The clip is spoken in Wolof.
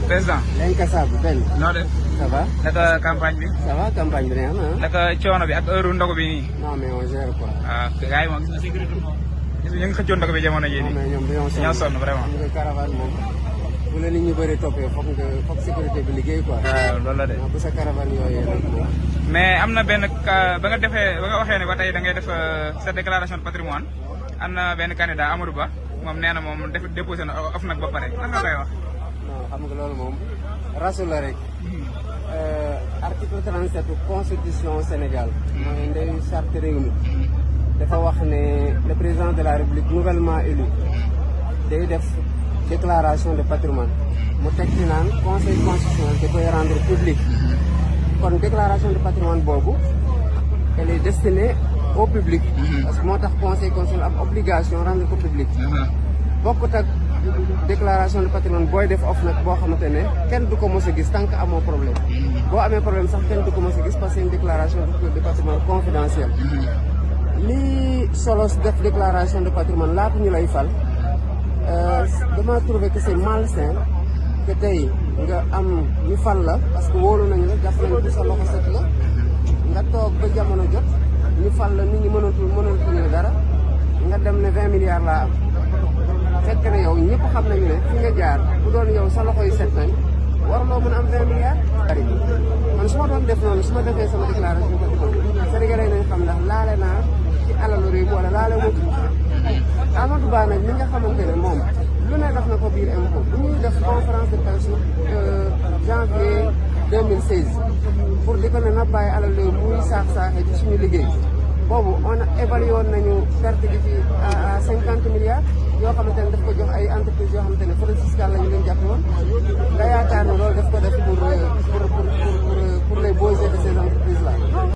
président. l'incassable Ben. noo def. ça va. naka campagne bi. ça va campagne bi neex na. naka coono bi ak heure ndogu bi nii. non mais on gère quoi. ah gars yi moom gis nga sécurité moom. gis nga ñu ngi xëccoon ndogu bi jamono jii nii. non mais ñoom dañoo sonn vraiment. xam nga caravane moom bu la nit ñu bëri toppee foog sécurité bi liggéey quoi. waaw loolu la de. bu sa caravane yooyu nag moom. mais am na benn ba nga waxee ne ba tey da ngay def sa déclaration de patrimoine am na benn candidat Amadou Ba moom nee na moom déposé na OFNAC ba pare lan nga koy wax. non xam nga loolu moom rasu la rek. article 37 constitution Sénégal. mooy ndeyu charte réew mi. dafa wax ne le président de la République nouvellement élu day def déclaration de patrimoine mu teg ci naan conseil constitutionnel da koy rendre public. kon déclaration de patrimoine boobu elle est destinée au public. parce que moo tax conseil constitutionnel am obligation rendre ko public. bokkut ak déclaration de patrimoine booy def OFNAC boo xamante ne kenn du ko mos a gis tant que amoo problème. boo amee problème sax kenn du ko mos a gis parce que c'est une déclaration de patrimoine confidentielle. lii solos def déclaration de patrimoine laata ñu lay fal dama trouvé que c'est malsain que tey nga am ñu fal la parce que wóolu nañu la jàpp nañu ko sa loxo set la nga toog ba jamono jot ñu fal la nit ñi mënatuñu dara nga dem ne 20 milliards laa am fekk na yow ñëpp xam nañu ne fi nga jaar bu doon yow sa loxo yi set nañ warloo mën a am 20 milliards. man su ma doon def noonu su ma defee sama déclaration de patrimoine Sénégalais nañ xam ndax laale naa ci alalu réew mi wala laale moo ci Amadou Ba nag mi nga xamante ne moom lu ne def na ko biir impôt bu ñuy def conférence de presse janvier 2016 pour di ko ne na bàyyi alal réew muy saax-saaxee ci suñu liggéey boobu on a évalué woon nañu perte bi ci à 50 milliards yoo xamante ne daf ko jox ay entreprises yoo xamante ne fraude fiscale la ñu leen jàpp woon